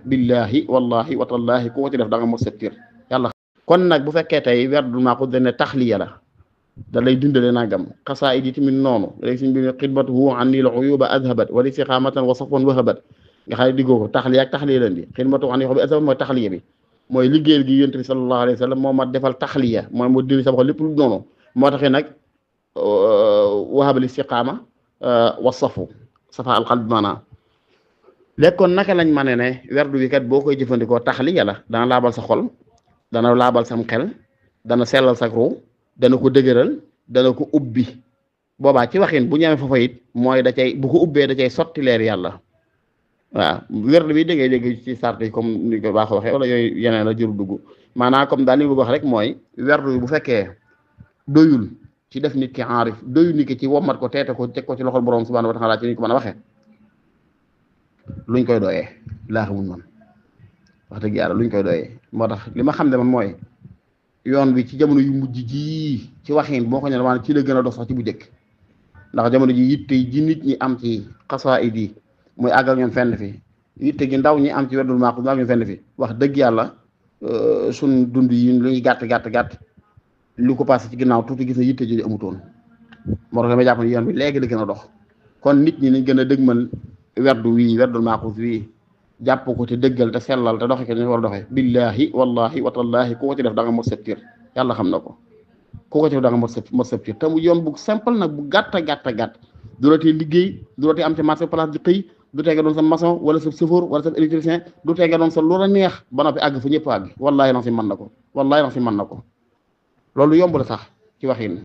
billahi wallahi wa tallahi ku ko ci def da nga mos septir yàlla. kon nag bu fekkee tey werdul maaxuus dañ ne taxliya la da lay dundale nagam xasaayid yi tamit noonu léegi suñ bi xidmatuhu anni l uyuba adhabat wala istiqamatan wa safwan wahabat nga xam ne diggoo ko taxliya ak taxliya leen di xidmatuhu anni bi adhabat mooy taxliya bi mooy liggéeyal gi yonent bi sallallahu alayhi wa sallam moo ma defal taxliya mooy mu dindi sama xol lépp lu noonu moo taxee nag wahabal istiqama wa safa alqalb maanaam léegi kon naka lañ mane ne werdu wi kat boo koy jëfandikoo taxliya la dana laabal sa xol dana laabal sam xel dana sellal sa ruu dana ko dëgëral dana ko ubbi boobaa ci waxin bu ñëwee foofa it mooy da cay bu ko ubbee da cay sotti leer yàlla waaw werdu bi da ngay dégg ci sart yi comme ni ko baax waxee wala yooyu yeneen la jur dugg maanaam comme daal li mu wax rek mooy werdu bi bu fekkee doyul ci def nit ki aarif doyul nit ki ci wommat ko teete ko teg ko ci loxol borom subhanahu wa taala ci ni ko mën a waxee luñ koy doyee laa xamul man wax dëgg yàlla luñ koy doyee moo tax li ma xam ne man mooy yoon bi ci jamono yu mujj ji ci waxin boo ko ñëwee maanaam ci la gën a dox sax ci bu njëkk ndax jamono ji yitte ji nit ñi am ci xasaayid yi muy àggal ñoom fenn fi yitte gi ndaw ñi am ci werdul maaxuus mu àggal ñoom fenn fi wax dëgg yàlla suñ dund yi lu ñuy gàtt lu ko passé ci ginnaaw tuuti gis na yitte jooju amutoon moo tax damay jàpp ne yoon bi léegi la gën a dox kon nit ñi nañ gën a dëgmal werdu wii werdul maaxuus wii jàpp ko te dëggal te sellal te doxe ko ni war a doxee billahi wallahi wa tallahi ku ko ci def da nga mos septir yàlla xam na ko ku ko ci def da nga mos septir te mu yoon bu simple nag bu gàtt du la tee liggéey du la tee am ci marché place di xëy du tee nga doon sa maçon wala sa chauffeur wala sa électricien du tee nga doon sa lu la neex ba noppi àgg fu ñëpp àgg wallahi na si mën na ko wallahi na si mën na ko loolu yomb la sax ci waxin